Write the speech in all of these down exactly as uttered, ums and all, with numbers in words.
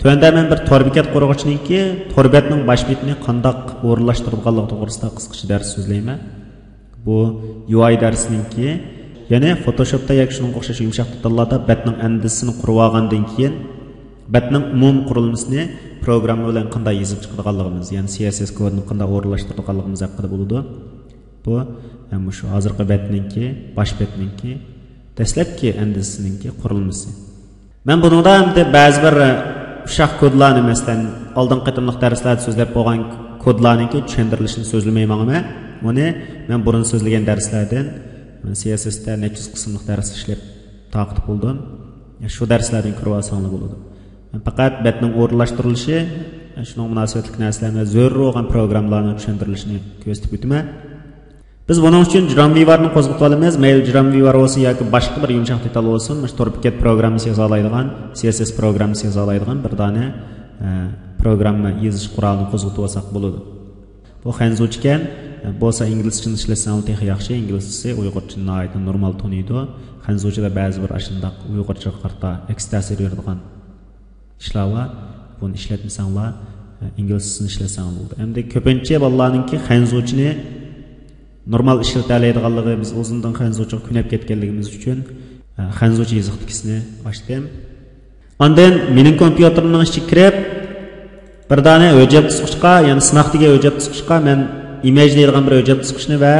تۆۋەندە مەن بىر تور بېكەت قۇرغۇچىنىڭكى تور بەتنىڭ باش بېتىنى قانداق ئورۇنلاشتۇرىدىغانلىقى توغرىسىدا قىسقىچە دەرس سۆزلەيمەن. بۇ يۇ ئاي دەرسنىڭكى، يەنى فوتوشوپتا ياكى شۇنىڭغا ئوخشاش يۇمشاق دېتاللاردا بەتنىڭ ئەندىزىسىنى قۇرۇۋالغاندىن كېيىن، بەتنىڭ ئومۇمىي قۇرۇلمىسىنى پروگرامما بىلەن قانداق يېزىپ چىقىدىغانلىقىمىز، يەنى سى ئەس ئەس كودىنى قانداق ئورۇنلاشتۇرىدىغانلىقىمىز ھەققىدە بولىدۇ. بۇ، ھە، مۇشۇ ھازىرقى بەتنىڭكى، باش بەتنىڭكى دەسلەپكى ئەندىزىسىنىڭكى قۇرۇلمىسى. مەن بۇنىڭدا ئەمدى بەزى بىر، ئە، ئۇششاق كودلارنى، مەسىلەن، ئالدىنقى قېتىملىق دەرسلەردە سۆزلەپ بولغان كودلارنىڭكى چۈشەندۈرۈلۈشىنى سۆزلىمەي ماڭىمەن. ئۇنى مەن بۇرۇن سۆزلىگەن دەرسلەردىن، مەن سى ئەس ئەس تە نەچچە يۈز قىسىملىق دەرس ئىشلەپ تارقىتىپ بولدۇم. شۇ دەرسلەردىن كۆرۈۋالساڭلار بولىدۇ. مەن پەقەت بەتنىڭ ئورۇنلاشتۇرۇلۇشى، شۇنىڭغا مۇناسىۋەتلىك نەرسىلەرنى ۋە زۆرۈر بولغان پروگراممىلارنىڭ چۈشەندۈرۈلۈشىنى كۆرسىتىپ ئۆتىمەن. بىز بۇنىڭ ئۈچۈن جرام ۋىۋارنى قوزغىتىۋالىمىز. مەيلى جرام ۋىۋار بولسۇن ياكى باشقا بىر يۇمشاق دېتال بولسۇن، مۇشۇ تور بېكەت پروگراممىسى يازالايدىغان، سى ئەس ئەس پروگراممىسى يازالايدىغان بىر دانە، ئە، پروگرامما يېزىش قورالىنى قوزغىتىۋالساق بولىدۇ. بۇ خەنزۇچىكەن، ئە، بولسا ئىنگلىزچىنى ئىشلەتسەڭلار تېخى ياخشى. ئىنگلىزچىسى ئۇيغۇرچىنى ناھايىتى نورمال تونۇيدۇ. خەنزۇچىدا بەزى بىر ئاشۇنداق ئۇيغۇرچىغا قارىتا ئەكس تەسىر بېرىدىغان ئىشلار بار. بۇنى ئىشلەتمىسەڭلار، ئە، ئىنگلىزچىسىنى ئىشلەتسەڭلار بولىدۇ. ئەمدى كۆپىنچە بالىلارنىڭكى خەنزۇچىنى نورمال ئىشلىتەلەيدىغانلىقى، بىز ئۇزۇندىن خەنزۇچىغا كۆنۈپ كەتكەنلىكىمىز ئۈچۈن، ئە، خەنزۇچە يېزىقتىكىسىنى ئاچتىم. ئاندىن مېنىڭ كومپيۇتېرىمنىڭ ئىچىگە كىرىپ، بىر دانە ھۆججەت قىسقۇچقا، يەنى سىناق دېگەن ھۆججەت قىسقۇچقا مەن ئىمېج دەيدىغان بىر ھۆججەت قىسقۇچنى ۋە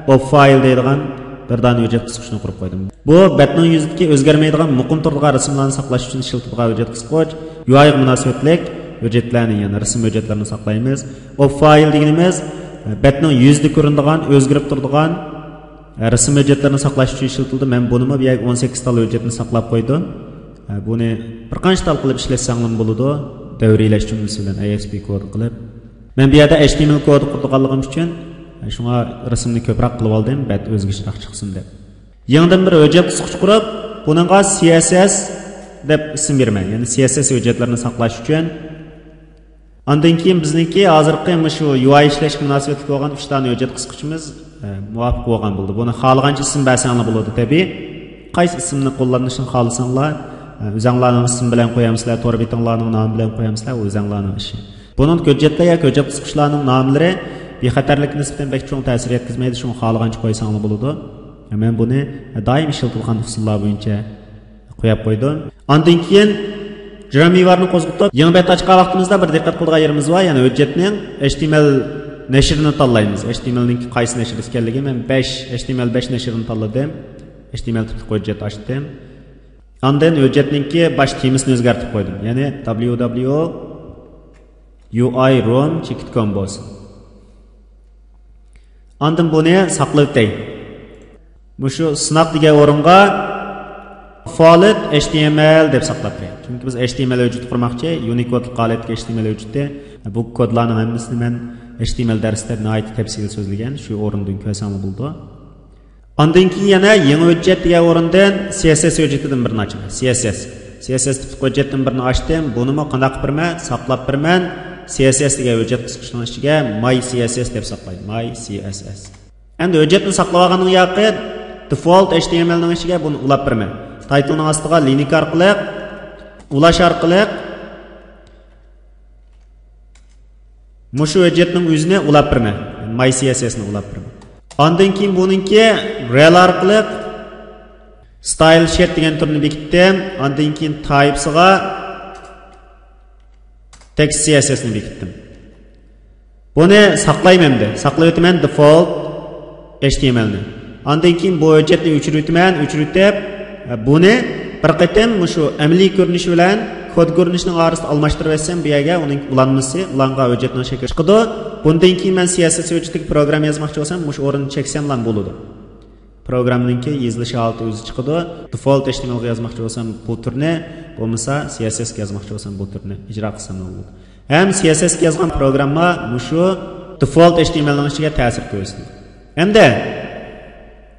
ئوب فايل دەيدىغان بىر دانە ھۆججەت قىسقۇچنى قۇرۇپ قويدۇم. بۇ بەتنىڭ يۈزىدىكى ئۆزگەرمەيدىغان مۇقىم تۇرىدىغان رەسىملەرنى ساقلاش ئۈچۈن ئىشلىتىدىغان ھۆججەت قىسقۇچ. يۇ ئايغا مۇناسىۋەتلىك ھۆججەتلەرنى، يەنى رەسىم ھۆججەتلىرىنى ساقلايمىز. ئوب فايل دېگىنىمىز، بەتنىڭ يۈزىدە كۆرۈنىدىغان، ئۆزگىرىپ تۇرىدىغان، رەسىم ھۆججەتلىرىنى ساقلاش ئۈچۈن ئىشلىتىلىدۇ. مەن بۇنىمۇ بۇ يەرگە ئون سەككىز تال ھۆججەتنى ساقلاپ قويدۇم. بۇنى بىر قانچە تال قىلىپ ئىشلەتسەڭلارمۇ بولىدۇ. دەۋرىيلەش جۈملىسى بىلەن ئەي ئېس پى كودى قىلىپ. مەن بۇ يەردە ئەيچ تى ئېم ئېل كودى قۇرىدىغانلىقىم ئۈچۈن، شۇڭا رەسىمنى كۆپرەك قىلىپ ئالدىم، بەت ئۆزگىچىرەك چىقسۇن دەپ. يېڭىدىن بىر ھۆججەت قىسقۇچ قۇرۇپ، بۇنىڭغا سى ئەس ئەس دەپ ئىسىم بېرىمەن. يەنى سى ئەس ئەس ھۆججەتلىرىنى ساقلاش ئۈچۈن. ئاندىن كېيىن بىزنىڭكى ھازىرقى مۇشۇ يۇ ئاي ئىشلەشكە مۇناسىۋەتلىك بولغان ئۈچ دانە ھۆججەت قىسقۇچىمىز، ئە، مۇۋاپىق بولغان بولدى. بۇنى خالىغانچە ئىسىم بەرسەڭلار بولىدۇ، تەبىئىي. قايسى ئىسىمنى قوللىنىشنى خالىساڭلار، ئە، ئۆزەڭلارنىڭ ئىسمى بىلەن قويامسىلەر، تور بېتىڭلارنىڭ نامى بىلەن قويامسىلەر، ئۇ ئۆزەڭلارنىڭ ئىشى. بۇنىڭ ھۆججەتلەر ياكى ھۆججەت قىسقۇچلارنىڭ ناملىرى بىخەتەرلىككە نىسبەتەن بەك چوڭ تەسىر يەتكۈزمەيدۇ، شۇڭا خالىغانچە قويساڭلار بولىدۇ. مەن بۇنى دائىم ئىشلىتىلغان ئۇسۇللار بويىچە قويۇپ قويدۇم. ئاندىن كېيىن جرام ۋىۋارنى قوزغىتىپ، يېڭى بەت ئاچقان ۋاقتىمىزدا بىر دىققەت قىلىدىغان يېرىمىز بار، يەنى ھۆججەتنىڭ ئەيچ تى ئېم ئېل نەشرىنى تاللايمىز. ئەيچ تى ئېم ئېلنىڭكى قايسى نەشر ئىكەنلىكى، مەن بەش، ئەيچ تى ئېم ئېل بەش نەشرىنى تاللىدىم. ئەيچ تى ئېم ئېل تىپلىق ھۆججەت ئاچتىم. ئاندىن ھۆججەتنىڭكى باش تېمىسىنى ئۆزگەرتىپ قويدۇم. يەنى دبليۇ دبليۇ يۇ ئاي روم چېكىت كوم بولسۇن. ئاندىن بۇنى ساقلىۋېتەي. مۇشۇ سىناق دېگەن ئورۇنغا فالىت ئەيچ تى ئېم ئېل دەپ ساقلاپ قوياي. چۈنكى بىز ئەيچ تى ئېم ئېل ھۆججىتى قۇرماقچى، يۇنىكودلۇق ھالەتتىكى ئەيچ تى ئېم ئېل ھۆججىتى. بۇ كودلارنىڭ ھەممىسىنى مەن ئەيچ تى ئېم ئېل دەرستە ناھايىتى تەپسىلىي سۆزلىگەن، شۇ ئورۇندىن كۆرسەڭلار بولىدۇ. ئاندىن كېيىن يەنە يېڭى ھۆججەت دېگەن ئورۇندىن سى ئېس ئېس ھۆججىتىدىن بىرنى ئاچىمەن. سى ئېس ئېس. سى ئېس ئېس تىپلىق ھۆججەتتىن بىرنى ئاچتىم. بۇنىمۇ قانداق قىلىپ بېرىمەن؟ ساقلاپ بېرىمەن. سى ئېس ئېس دېگەن ھۆججەت قىسقۇچنىڭ ئىچىگە ماي سى ئېس ئېس دەپ ساقلايمەن. ماي سى ئېس ئېس. ئەمدى ھۆججەتنى ساقلاپ ئالغاننىڭ ياقى دېفولت ئەيچ تى ئېم ئېلنىڭ ئىچىگە بۇنى ئۇلاپ بېرىمەن. تايتىلنىڭ ئاستىغا لىنك ئارقىلىق، ئۇلاش ئارقىلىق مۇشۇ ھۆججەتنىڭ ئۆزىنى ئۇلاپ بېرىمەن. ماي سى ئېس ئېسنى ئۇلاپ بېرىمەن. ئاندىن كېيىن بۇنىڭكى رەل ئارقىلىق ستايل شىت دېگەن تۈرنى بېكىتتىم. ئاندىن كېيىن تايپسىغا تېكىست سى ئېس ئېسنى بېكىتتىم. بۇنى ساقلايمەن ئەمدى. ساقلاۋېتىمەن دېفولت ئەيچ تى ئېم ئېلنى. ئاندىن كېيىن بۇ ھۆججەتنى ئۆچۈرۈۋېتىمەن، ئۆچۈرۈۋېتىپ، بۇنى بىر قېتىم مۇشۇ ئەمەلىي كۆرۈنۈش بىلەن كود كۆرۈنۈشىنىڭ ئارىسىدا ئالماشتۇرۇۋەتسەم، بۇ يەرگە ئۇنىڭ ئۇلانمىسى، ئۇلانغان ھۆججەتنىڭ شەكلى چىقىدۇ. بۇندىن كېيىن مەن سى ئېس ئېس ھۆججىتىگە پروگرامما يازماقچى بولسام، مۇشۇ ئورۇندا چەكسەملا بولىدۇ. پروگراممىنىڭكى يېزىلىش ھالىتى ئۆزى چىقىدۇ. دېفولت ئېيچ تى ئېم ئېلغا يازماقچى بولسام بۇ تۈرنى، بولمىسا سى ئېس ئېسكە يازماقچى بولسام بۇ تۈرنى ئىجرا قىلسام بولىدۇ. ھەم سى ئېس ئېسكە يازغان پروگرامما مۇشۇ دېفولت ئېيچ تى ئېم ئېلنىڭ ئىچىگە تەسىر كۆرسىتىدۇ. ئەمدى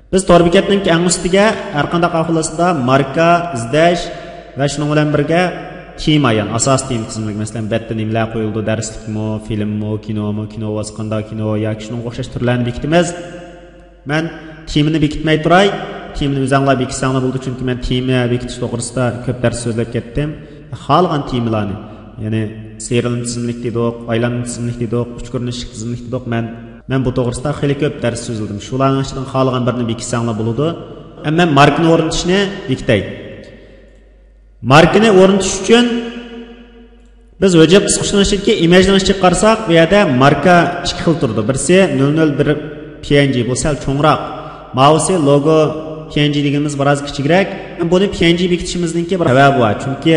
بىز تور بېكەتنىڭكى ئەڭ ئۈستىگە ھەر قانداق ئەھۋال ئاستىدا ماركا، ئىزدەش ۋە شۇنىڭ بىلەن بىرگە تېما، يەنى ئاساسىي تېما تىزىملىكى، مەسىلەن، بەتتە نېمىلەر قويۇلىدۇ، دەرسلىكمۇ، فىلىممۇ، كىنومۇ، كىنو بولسا قانداق كىنو ياكى شۇنىڭغا ئوخشاش تۈرلەرنى بېكىتىمىز. مەن تېمىنى بېكىتمەي تۇراي. تېمىنى ئۆزەڭلار بېكىتسەڭلار بولىدۇ، چۈنكى مەن تېما بېكىتىش توغرىسىدا كۆپ دەرس سۆزلەپ كەتتىم. خالىغان تېمىلارنى، يەنى سېرىلما تىزىملىك دېدۇق، ئايلانما تىزىملىك دېدۇق، ئۈچ كۆرۈنۈشلۈك تىزىملىك دېدۇق. مەن، مەن بۇ توغرىسىدا خېلى كۆپ دەرس سۆزلىدىم. شۇلارنىڭ ئىچىدىن خالىغان بىرىنى بېكىتسەڭلار بولىدۇ. ئەمما مەن ماركىنى ئورنىتىشنى بېكىتەي. ماركىنى ئورنىتىش ئۈچۈن بىز ھۆججەت قىسقۇچىنىڭ ئىچىدىكى ئىمېجنىڭ ئىچىگە قارىساق، بۇ يەردە ماركا ئىككى خىل تۇرىدۇ. بىرسى نۆل نۆل بىر پى ئېن جى، بۇ سەل چوڭراق. ماۋۇسى لوگو پى ئېن جى دېگىنىمىز بىراز كىچىكرەك. ھەم بۇنى پى ئېن جى بېكىتىشىمىزنىڭكى بىر سەۋەبى بار. چۈنكى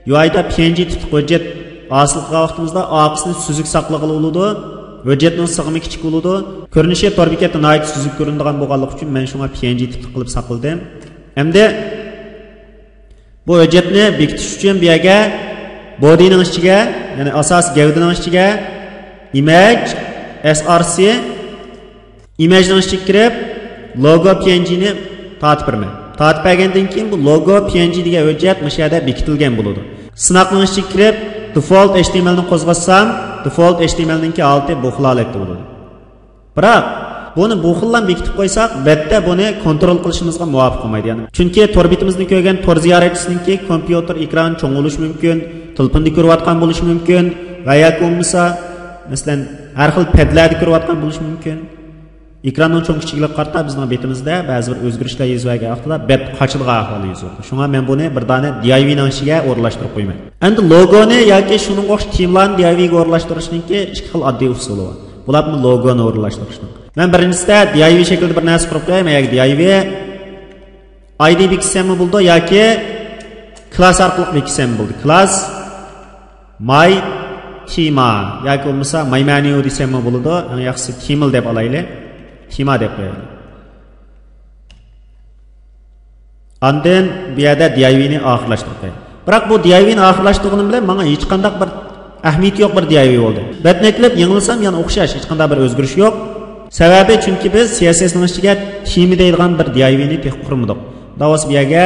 يۇ ئايدا پى ئېن جى تىپلىق ھۆججەت ھاسىل قىلغان ۋاقتىمىزدا ئارقىسىنى سۈزۈك ساقلىغىلى بولىدۇ. ھۆججەتنىڭ سىغىمى كىچىك بولىدۇ. كۆرۈنۈشى تور بېكەتتە ناھايىتى سۈزۈك كۆرۈنىدىغان بولغانلىقى ئۈچۈن مەن شۇڭا پى ئېن جى تىپلىق قىلىپ ساقلىدىم. ئەمدى بۇ ھۆججەتنى بېكىتىش ئۈچۈن بۇ يەرگە بودىنىڭ ئىچىگە، يەنى ئاساسىي گەۋدىنىڭ ئىچىگە ئىمېج، ئېس ئار سى، ئىمېجنىڭ ئىچىگە كىرىپ، لوگو پى ئېن جىنى تارتىپ بېرىمەن. تارتىپ بەرگەندىن كېيىن بۇ لوگو پى ئېن جى دېگەن ھۆججەت مۇشۇ يەردە بېكىتىلگەن بولىدۇ. سىناقنىڭ ئىچىگە كىرىپ، دېفولت ئېچ تى ئېم ئېلنى قوزغاتسام، دېفولت ئېچ تى ئېم ئېلنىڭكى ھالىتى بۇ خىل ھالەتتە بولىدۇ. بىراق، بۇنى بۇ خىللا بېكىتىپ قويساق، بەتتە بۇنى كونترول قىلىشىمىزغا مۇۋاپىق بولمايدۇ. يەنى، چۈنكى تور بېتىمىزنى كۆرگەن تور زىيارەتچىسىنىڭكى كومپيۇتېر ئېكرانى چوڭ بولۇشى مۇمكىن، تېلېفوندا كۆرۈۋاتقان بولۇشى مۇمكىن ۋە ياكى بولمىسا، مەسىلەن، ھەر خىل پەدلەردە كۆرۈۋاتقان بولۇشى مۇمكىن. ئېكراننىڭ چوڭ كىچىكلىكىگە قارىتا بىزنىڭ بېتىمىزدە بەزى بىر ئۆزگىرىشلەر يۈز بەرگەن ۋاقتىدا بەت قاچىلىغان ئەھۋال يۈز بېرىدۇ. شۇڭا مەن بۇنى بىر دانە دى ئاي ۋىنىڭ ئىچىگە ئورۇنلاشتۇرۇپ قويىمەن. ئەمدى لوگونى ياكى شۇنىڭغا ئوخشاش تېمىلارنى دى ئاي ۋىگە ئورۇنلاشتۇرۇشنىڭكى ئىككى خىل ئاددىي ئۇسۇلى بار. بۇلارمۇ لوگونى ئورۇنلاشتۇرۇشنىڭ. مەن بىرىنچىسىدە دى ئاي ۋى شەكلىدە بىر نەرسە قۇرۇپ قوياي. مەن يەرگە دى ئاي ۋى ئاي دى بېكىتسەممۇ بولىدۇ ياكى كلاس ئارقىلىق بېكىتسەممۇ بولىدۇ. كلاس ماي تېما ياكى بولمىسا ماي مېنيۇ دېسەممۇ بولىدۇ. ئەڭ ياخشىسى تېمىل دەپ ئالايلى. تېما دەپ قويايلى. ئاندىن بۇ يەردە دى ئاي ۋىنى ئاخىرلاشتۇرۇپ قوياي. بىراق بۇ دى ئاي ۋىنى ئاخىرلاشتۇرغىنىم بىلەن ماڭا ھېچقانداق بىر ئەھمىيىتى يوق بىر دى ئاي ۋى بولدى. بەتنى ئەكىلىپ يېڭىلىسام يەنە ئوخشاش، ھېچقانداق بىر ئۆزگىرىش يوق. سەۋەبى چۈنكى بىز سى ئېس ئېس نىڭ ئىچىگە تېما دەيدىغان بىر دى ئاي ۋىنى تېخى قۇرمىدۇق. داۋاس بۇ يەرگە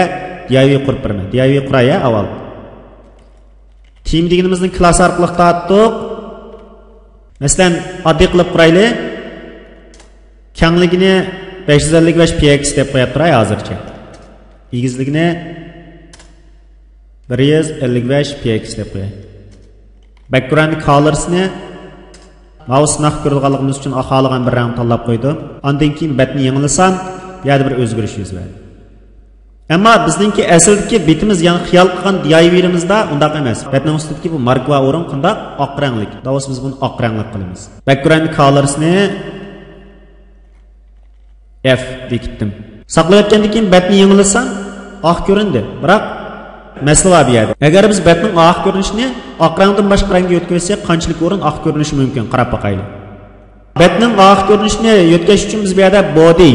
دى ئاي ۋى قۇرۇپ بېرىمەن. دى ئاي ۋى قۇراي ھە ئاۋۋال. تېما دېگىنىمىزنى كلاس ئارقىلىق تارتتۇق. مەسىلەن، ئاددىي قىلىپ قۇرايلى. كەڭلىكىنى بەش يۈز ئەللىك بەش پى ئېكس دەپ قويۇپ تۇراي ھازىرچە. ئېگىزلىكىنى بىر يۈز ئەللىك بەش پى ئېكس دەپ قوياي. باكگراۋند كالىرسىنى ماۋۇ سىناق كۆرىدىغانلىقىمىز ئۈچۈن خالىغان بىر رەڭ تاللاپ قويدۇم. ئاندىن كېيىن بەتنى يېڭىلىسام، بۇ يەردە بىر ئۆزگىرىش يۈز بەردى. ئەمما بىزنىڭكى ئەسلىدىكى بېتىمىز، يەنى خىيال قىلغان دى ئاي ۋىلىرىمىزدا ئۇنداق ئەمەس. بەتنىڭ ئۈستىدىكى بۇ ماركا بار ئورۇن قانداق؟ ئاق رەڭلىك. داۋاس بىز بۇنى ئاق رەڭلىك قىلىمىز. باكگراۋند كالىرسىنى ئېف بېكىتتىم. ساقلاۋەتكەندىن كېيىن بەتنى يېڭىلىسام، ئاق كۆرۈندى. بىراق مەسىلە بار بۇ يەردە. ئەگەر بىز بەتنىڭ ئاق كۆرۈنۈشىنى ئاق رەڭدىن باشقا رەڭگە يۆتكىۋەتسەك، قانچىلىك ئورۇن ئاق كۆرۈنۈشى مۇمكىن؟ قاراپ باقايلى. بەتنىڭ ئاق كۆرۈنۈشىنى يۆتكەش ئۈچۈن بىز بۇ يەردە بودى.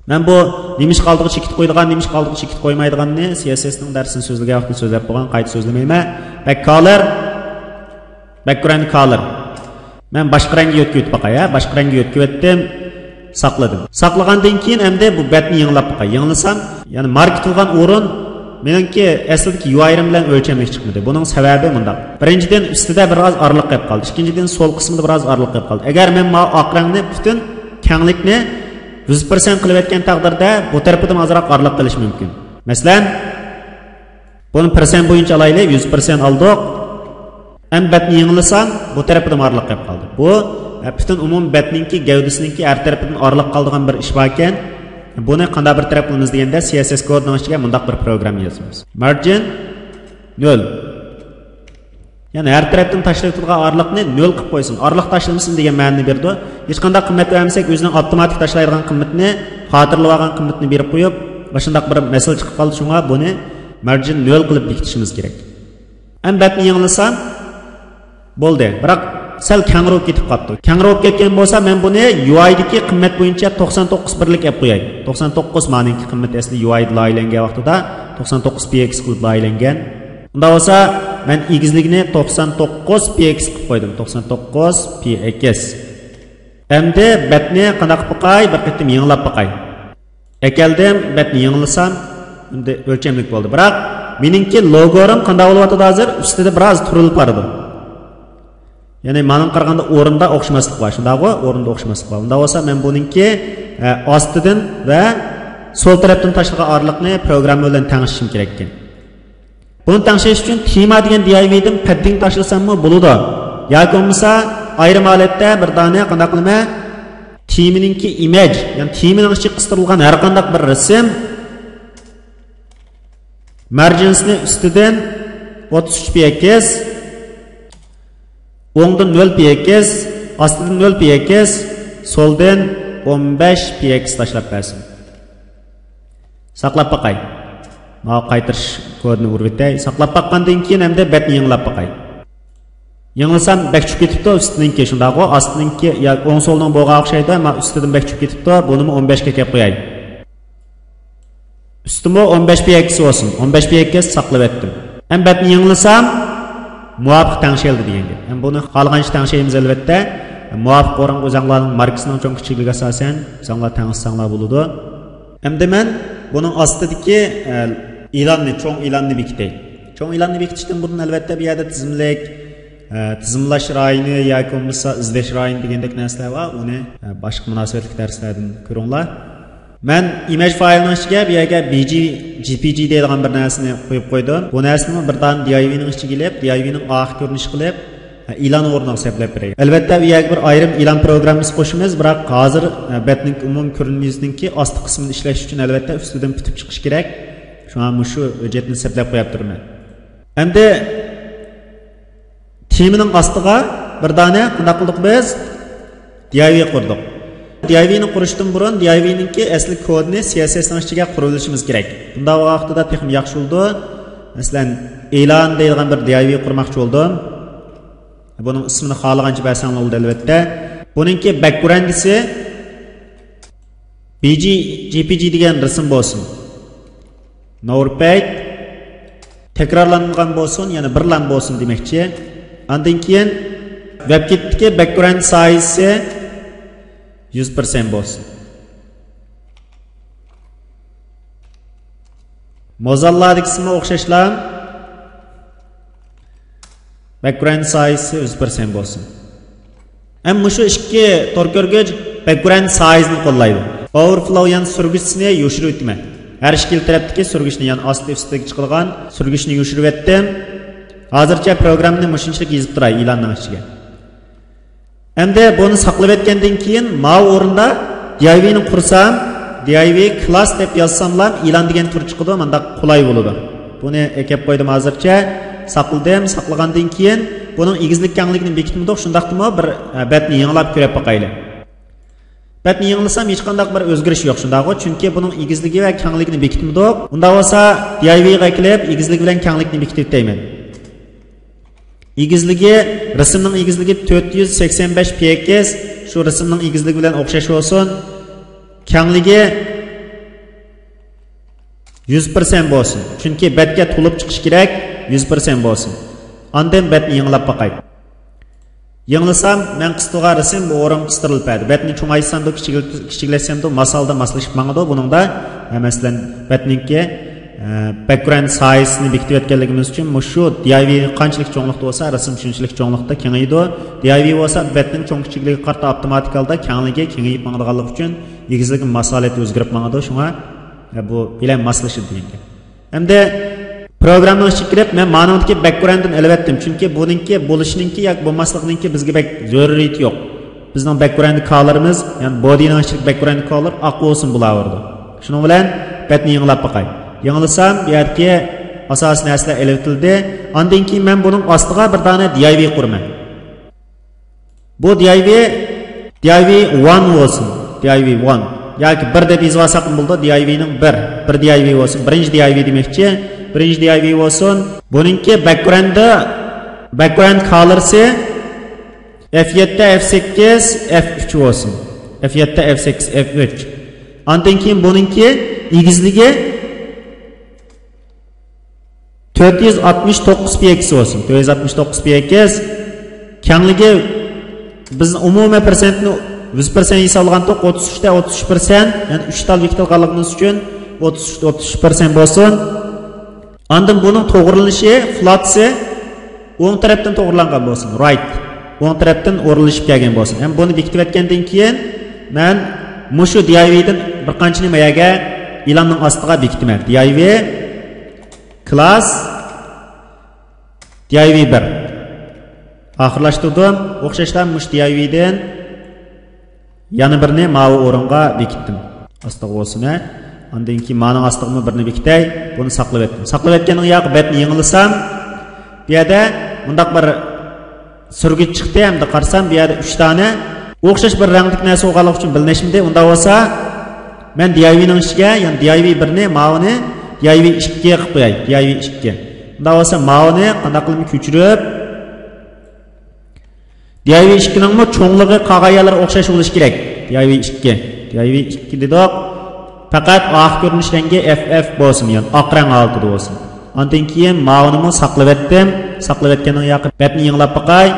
مەن بۇ نېمىشقا ئالدىغا چېكىت قويىدىغان، نېمىشقا ئالدىغا چېكىت قويمايدىغاننى سى ئېس ئېس نىڭ دەرسىنى سۆزلىگەن ۋاقتىدا سۆزلەپ بولغان، قايتا سۆزلىمەيمەن. باك كالىر، باكگراۋند كالىر. مەن باشقا رەڭگە يۆتكىۋېتىپ باقاي، ھە؟ باشقا رەڭگە يۆتكىۋەتتىم، ساقلىدىم. ساقلىغاندىن كېيىن ئەمدى بۇ بەتنى يېڭىلاپ باقاي. يېڭىلىسام، يەنى ماركا تۇرغان ئورۇن مېنىڭكى ئەسلىدىكى يۇ ئاي رىم بىلەن ئۆلچەملىك چىقمىدى. بۇنىڭ سەۋەبى مۇنداق. بىرىنچىدىن، ئۈستىدە بىر ئاز ئارىلىق قېلىپ قالدى. ئىككىنچىدىن، سول قىسمىدا بىر ئاز ئارىلىق قېلىپ قالدى. ئەگەر مەن ماۋۇ ئاق رەڭنى پۈتۈن كەڭلىكنى يۈز پىرسەنت قىلىۋەتكەن تەقدىردە، بۇ تەرىپىدىن ئازراق ئارىلىق قېلىشى مۇمكىن. مەسىلەن، بۇنى پىرسەنت بويىچە ئالايلى، يۈز پىرسەنت ئالدۇق. ئەمدى بەتنى يېڭىلىسام، بۇ تەرىپىدىن ئارىلىق قېلىپ قالدى. بۇ، ئە، پۈتۈن ئومۇمىي بەتنىڭكى گەۋدىسىنىڭكى ھەر تەرىپىدىن ئارىلىق قالىدىغان بىر ئىش باركەن. بۇنى قانداق بىر تەرەپ قىلىمىز دېگەندە، سى ئېس ئېس كودىنىڭ ئىچىگە مۇنداق بىر پروگرامما يازىمىز. مارجىن نۆل. يەنى ھەر تەرەپتىن تاشلىۋېتىلغان ئارىلىقنى نۆل قىلىپ قويسۇن. ئارىلىق تاشلىمىسۇن دېگەن مەنىنى بېرىدۇ. ھېچقانداق قىممەت بەرمىسەك، ئۆزىنىڭ ئاپتوماتىك تاشلايدىغان قىممىتىنى، خاتىرىلەۋالغان قىممىتىنى بېرىپ قويۇپ، مۇشۇنداق بىر مەسىلە چىقىپ قالدى. شۇڭا بۇنى مارجىن نۆل قىلىپ بېكىتىشىمىز كېرەك. ئەمدى بەتنى يېڭىلىسام، بولدى. بىراق سەل كەڭرى بولۇپ كېتىپ قاپتۇ. كەڭرى بولۇپ كەتكەن بولسا، مەن بۇنى يۇ ئايدىكى قىممەت بويىچە توقسان توققۇز بىرلىك ئېلىپ قوياي. توقسان توققۇز مانىڭكى قىممىتى ئەسلى يۇ ئايدا لايىھەلەنگەن ۋاقتىدا توقسان توققۇز پى ئېكس قىلىپ لايىھەلەنگەن. ئۇنداق بولسا، مەن ئېگىزلىكىنى توقسان توققۇز پى ئېكس قىلىپ قويدۇم. توقسان توققۇز پى ئېكس. ئەمدى بەتنى قانداق قىلىپ باقاي؟ بىر قېتىم يېڭىلاپ باقاي. ئەكەلدىم، بەتنى يېڭىلىسام، ئەمدى ئۆلچەملىك بولدى. بىراق مېنىڭكى لوگورۇم قانداق بولۇۋاتىدۇ ھازىر؟ ئۈستىدە بىراز تۇرۇلۇپ بارىدۇ. يەنى مانىڭغا قارىغاندا ئورۇندا ئوخشىماسلىق بار، شۇنداقغۇ؟ ئورۇندا ئوخشىماسلىق بار. ئۇنداق بولسا مەن بۇنىڭكى، ئە، ئاستىدىن ۋە سول تەرەپتىن تاشلىغان ئارىلىقنى پروگرامما بىلەن تەڭشىشىم كېرەككەن. بۇنى تەڭشەش ئۈچۈن تېما دېگەن دىئايۋىدىن پەددىنى تاشلىساممۇ بولىدۇ. ياكى بولمىسا ئايرىم ھالەتتە بىر دانە قانداق قىلىمەن؟ تېمىنىڭكى ئىمېج، يەنى تېمىنىڭ ئىچىگە قىستۇرۇلغان ھەر قانداق بىر رەسىم مارجىنسنى ئۈستىدىن ئوتتۇز ئۈچ پىكسېل، ئوڭدىن نۆل پىكسېل، ئاستىدىن نۆل پىكسېل، سولدىن ئون بەش پىكسېل تاشلاپ بەرسۇن. ساقلاپ باقاي. ماۋۇ قايتۇرۇش كودىنى ئۇرۇۋېتەي. ساقلاپ باققاندىن كېيىن ئەمدى بەتنى يېڭىلاپ باقاي. يېڭىلىسام بەك چۈشۈپ كېتىپتۇ ئۈستىنىڭكى، شۇنداققۇ؟ ئاستىنىڭكى يا ئوڭ سولنىڭ بولغان ئوخشايدۇ، ئەمما ئۈستىدىن بەك چۈشۈپ كېتىپتۇ. بۇنىمۇ ئون بەشكە كەپ قوياي. ئۈستىمۇ ئون بەش پىكسېل بولسۇن. ئون بەش پىكسېل ساقلىۋەتتىم. ھەم بەتنى يېڭىلىسام، مۇۋاپىق تەڭشەلدى دېگەن گەپ. ھەم بۇنى خالىغانچە تەڭشەيمىز، ئەلۋەتتە. مۇۋاپىق ئورۇنغا ئۆزەڭلارنىڭ ماركىسىنىڭ چوڭ كىچىكلىكىگە ئاساسەن ئۆزەڭلار تەڭشىسەڭلار بولىدۇ. ئەمدى مەن بۇنىڭ ئاستىدىكى، ئە، ئېلاننى، چوڭ ئېلاننى بېكىتەي. چوڭ ئېلاننى بېكىتىشتىن بۇرۇن، ئەلۋەتتە، بۇ يەردە تىزىملىك، ئە، تىزىملاش رايونى ياكى بولمىسا ئىزدەش رايونى دېگەندەك نەرسىلەر بار. ئۇنى، ئە، باشقا مۇناسىۋەتلىك دەرسلەردىن كۆرۈڭلار. مەن ئىمېج فايلىنىڭ ئىچىگە بۇ يەرگە بىجى، جىپىجى دەيدىغان بىر نەرسىنى قويۇپ قويدۇم. بۇ نەرسىنى بىر دانە دىئايۋىنىڭ ئىچىگە ئېلىپ، دىئايۋىنىڭ ئارقا كۆرۈنۈشى قىلىپ، ئېلان ئورنىغا سەپلەپ بېرەي. ئەلۋەتتە، بۇ يەرگە بىر ئايرىم ئېلان پروگراممىسى قوشىمىز، بىراق ھازىر، ئە، بەتنىڭ ئومۇمىي كۆرۈنمىسىنىڭكى ئاستى قىسمىنى ئىشلەش ئۈچۈن، ئەلۋەتتە، ئۈستىدىن پۈتۈپ چىقىش كېرەك. شۇڭا مۇشۇ ھۆججەتنى سەپلەپ قويۇپ تۇرىمەن. ئەمدى تېمىنىڭ ئاستىغا بىر دانە قانداق قىلدۇق بىز؟ دىئايۋى قۇردۇق. دىئايۋىنى قۇرۇشتىن بۇرۇن دىئايۋىنىڭكى ئەسلى كودىنى سى ئېس ئېسنىڭ ئىچىگە قۇرۇۋېلىشىمىز كېرەك. بۇنداق ۋاقتىدا تېخىمۇ ياخشى بولىدۇ. مەسىلەن، ئېلان دەيدىغان بىر دىئايۋى قۇرماقچى بولدۇم. بۇنىڭ ئىسمىنى خالىغانچە بەرسەڭلار بولىدۇ، ئەلۋەتتە. بۇنىڭكى بەكگراۋندىسى بىجى، جىپىجى دېگەن رەسىم بولسۇن. نوۋرپەيت. تەكرارلانمىغان بولسۇن، يەنى بىرلا بولسۇن دېمەكچى. ئاندىن كېيىن ۋېبكىتتىكى بەكگراۋند سايزى يۈز پىرسەنت بولسۇن. موزاللادىكىسىمۇ ئوخشاشلا بەكگراۋند سايزى يۈز پىرسەنت بولسۇن. ھەم مۇشۇ ئىككى تور كۆرگۈچ بەكگراۋند سايزنى قوللايدۇ. ئوۋېرفلو، يەنى سۈرگۈچىسىنى يوشۇرۇۋېتىمەن. ھەر ئىككىلا تەرەپتىكى سۈرگۈچنى، يەنى ئاستى ئۈستىگە چىقىدىغان سۈرگۈچنى يوشۇرۇۋەتتىم. ھازىرچە پروگراممىنى مۇشۇنچىلىك يېزىپ تۇراي ئېلاننىڭ ئىچىگە. ئەمدى بۇنى ساقلىۋەتكەندىن كېيىن ماۋۇ ئورۇندا دىئايۋىنى قۇرسام، دىئايۋى كلاس دەپ يازساملا ئېلان دېگەن تۈر چىقىدۇ، مانداق قولاي بولىدۇ. بۇنى ئەكەپ قويدۇم ھازىرچە. ساقلىدىم. ساقلىغاندىن كېيىن بۇنىڭ ئېگىزلىك كەڭلىكىنى بېكىتمىدۇق، شۇنداقتىمۇ بىر، ئە، بەتنى يېڭىلاپ كۆرۈپ باقايلى. بەتنى يېڭىلىسام ھېچقانداق بىر ئۆزگىرىش يوق، شۇنداقغۇ؟ چۈنكى بۇنىڭ ئېگىزلىكى ۋە كەڭلىكىنى بېكىتمىدۇق. ئۇنداق بولسا دىئايۋىغا كېلىپ ئېگىزلىكى بىلەن كەڭلىكىنى بېكىتىۋېتەيمەن. ئېگىزلىكى، رەسىمنىڭ ئېگىزلىكى تۆت يۈز سەكسەن بەش پىكسېل، شۇ رەسىمنىڭ ئېگىزلىكى بىلەن ئوخشاش بولسۇن. كەڭلىكى يۈز پىرسەنت بولسۇن. چۈنكى بەتكە تولۇپ چىقىش كېرەك، يۈز پىرسەنت بولسۇن. ئاندىن بەتنى يېڭىلاپ باقاي. يېڭىلىسام، مەن قىستۇرغان رەسىم بۇ ئورۇنغا قىستۇرۇلۇپ بەردى. بەتنى چوڭايتسامدۇ، كىچىكلە-، كىچىكلەتسەمدۇ، ماسالدا ماسلىشىپ ماڭىدۇ. بۇنىڭدا، ئە، مەسىلەن، بەتنىڭكى، ئە، بەكگراۋند سايزىنى بېكىتىۋەتكەنلىكىمىز ئۈچۈن مۇشۇ دىئايۋى قانچىلىك چوڭلۇقتا بولسا، رەسىم شۇنچىلىك چوڭلۇقتا كېڭىيىدۇ. دىئايۋى بولسا بەتنىڭ چوڭ كىچىكلىكىگە قارىتا ئاپتوماتىك ھالدا كەڭلىكى كېڭىيىپ ماڭىدىغانلىقى ئۈچۈن ئېگىزلىكى ماس ھالەتتە ئۆزگىرىپ ماڭىدۇ. شۇڭا، ئە، بۇ بىلەن ماسلىشىدۇ دېگەن گەپ. ئەمدى پروگراممىنىڭ ئىچىگە كىرىپ، مەن مانىڭدىكى بەكگراۋندىنى ئېلىۋەتتىم. چۈنكى بۇنىڭكى بولۇشىنىڭكى ياكى بولماسلىقىنىڭكى بىزگە بەك زۆرۈرىيىتى يوق. بىزنىڭ بەكگراۋند كالىرىمىز، يەنى بودىنىڭ ئىچىدىكى بەكگراۋند كالىر ئاق بولسۇن بولاۋېرىدۇ. شۇنىڭ بىلەن بەتنى يېڭىلاپ باقاي. يېڭىلىسام، بۇ يەردىكى ئاساسىي نەرسىلەر ئېلىۋېتىلدى. ئاندىن كېيىن مەن بۇنىڭ ئاستىغا بىر دانە دىئايۋى قۇرىمەن. بۇ دىئايۋى، دىئايۋى ۋان بولسۇن. دىئايۋى ۋان. ياكى بىر دەپ يېزىۋالساقمۇ بولىدۇ. دىئايۋىنىڭ بىر. بىر دىئايۋى بولسۇن. بىرىنچى دىئايۋى دېمەكچى. بىرىنچى دىئايۋى بولسۇن. بۇنىڭكى بەكگراۋندى، بەكگراۋند كالىرسى ئەف يەتتە، ئەف سەككىز، ئەف ئۈچ بولسۇن. ئەف يەتتە، ئەف سەككىز، ئەف ئۈچ. ئاندىن كېيىن بۇنىڭكى ئېگىزلىكى تۆت يۈز ئاتمىش توققۇز پىكسېل بولسۇن. تۆت يۈز ئاتمىش توققۇز پىكسېل. كەڭلىكى، بىز ئومۇمىي پىرسەنتنى يۈز پىرسەنت ھېسابلىغانتۇق، ئوتتۇز ئۈچتە ئوتتۇز ئۈچ پىرسەنت، يەنى ئۈچ تال بېكىتىۋالغانلىقىمىز ئۈچۈن ئوتتۇز ئۈچ، ئوتتۇز ئۈچ پىرسەنت بولسۇن. ئاندىن بۇنىڭ توغرىلىنىشى، فلاتسى ئوڭ تەرەپتىن توغرىلانغان بولسۇن، رايت. ئوڭ تەرەپتىن ئورۇنلىشىپ كەلگەن بولسۇن. ھەم بۇنى بېكىتىۋەتكەندىن كېيىن، مەن مۇشۇ دىئايۋىدىن بىر قانچىنى ما يەرگە ئېلاننىڭ ئاستىغا بېكىتىمەن. دىئايۋى كلاس دى ئاي ۋى بىر. ئاخىرلاشتۇردۇم. ئوخشاشلا مۇشۇ دى ئاي ۋى دىن يەنە بىرنى ماۋۇ ئورۇنغا بېكىتتىم. ئاستىغا بولسۇن، ھە. ئاندىن كېيىن مانىڭ ئاستىغىمۇ بىرنى بېكىتەي. بۇنى ساقلىۋەتتىم. ساقلىۋەتكەندىن ياقى بەتنى يېڭىلىسام، بۇ يەردە مۇنداق بىر سۈرگۈچ چىقتى ھەمدە قارىسام، بۇ يەردە ئۈچ دانە ئوخشاش بىر رەڭدىكى نەرسە بولغانلىقى ئۈچۈن بىلىنىشمىدى. ئۇنداق بولسا، مەن دى ئاي ۋى نىڭ ئىچىگە، يەنى دى ئاي ۋى بىرنى، ماۋۇنى دى ئاي ۋى ئىككىگە قىلىپ قوياي. دى ئاي ۋى ئىككى. ئۇنداق بولسا، ماۋۇنى قانداق قىلىمەن؟ كۆچۈرۈپ، دى ئاي ۋى ئىككىنىڭمۇ چوڭلۇقى قالغان يەرلىرى ئوخشاش بولۇشى كېرەك. دى ئاي ۋى ئىككى. دى ئاي ۋى ئىككى دېدۇق. پەقەت ئارقا كۆرۈنۈش رەڭگى ئەف ئەف بولسۇن، يەنى ئاق رەڭ ھالىتىدە بولسۇن. ئاندىن كېيىن ماۋۇنىمۇ ساقلىۋەتتىم. ساقلىۋەتكەندىن ياقى بەتنى يېڭىلاپ باقاي.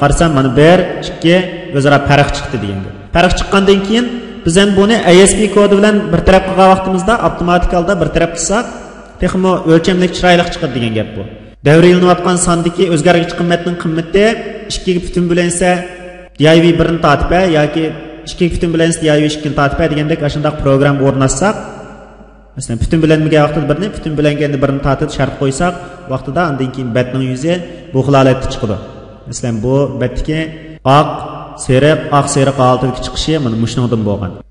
قارىسام، مانا بىر، ئىككى، ئۆزئارا پەرق چىقتى دېگەن گەپ. پەرق چىققاندىن كېيىن بىز ئەمدى بۇنى ئاي ئېس پى كودى بىلەن بىر تەرەپ قىلغان ۋاقتىمىزدا، ئاپتوماتىك ھالدا بىر تەرەپ قىلساق، تېخىمۇ ئۆلچەملىك، چىرايلىق چىقىدۇ دېگەن گەپ بۇ. دەۋرىيلىنىۋاتقان ساندىكى ئۆزگەرگۈچى قىممەتنىڭ قىممىتى ئىككىگە پۈتۈن بۆلۈنسە، دى ئاي ۋى بىرنى تارتىپ، ھە، ياكى ئىككىگە پۈتۈن بۆلۈنسە، دى ئاي ۋى ئىككىنى تارتىپ، ھە، دېگەندەك ئاشۇنداق پروگرامما ئورناتساق، مەسىلەن، پۈتۈن بۆلۈنمىگەن ۋاقتىدا بىرنى، پۈتۈن بۆلۈنگەندە بىرنى تارتىپ شەرت قويساق، ۋاقتىدا ئاندىن كېيىن بەتنىڭ يۈزى بۇ خىل ھالەتتە چىقىدۇ. مەسىلەن، بۇ بەتتىكى ئاق، سېرىق، ئاق، سېرىق ھالىتىدىكى چىقىشى مانا مۇشۇنىڭدىن بولغان.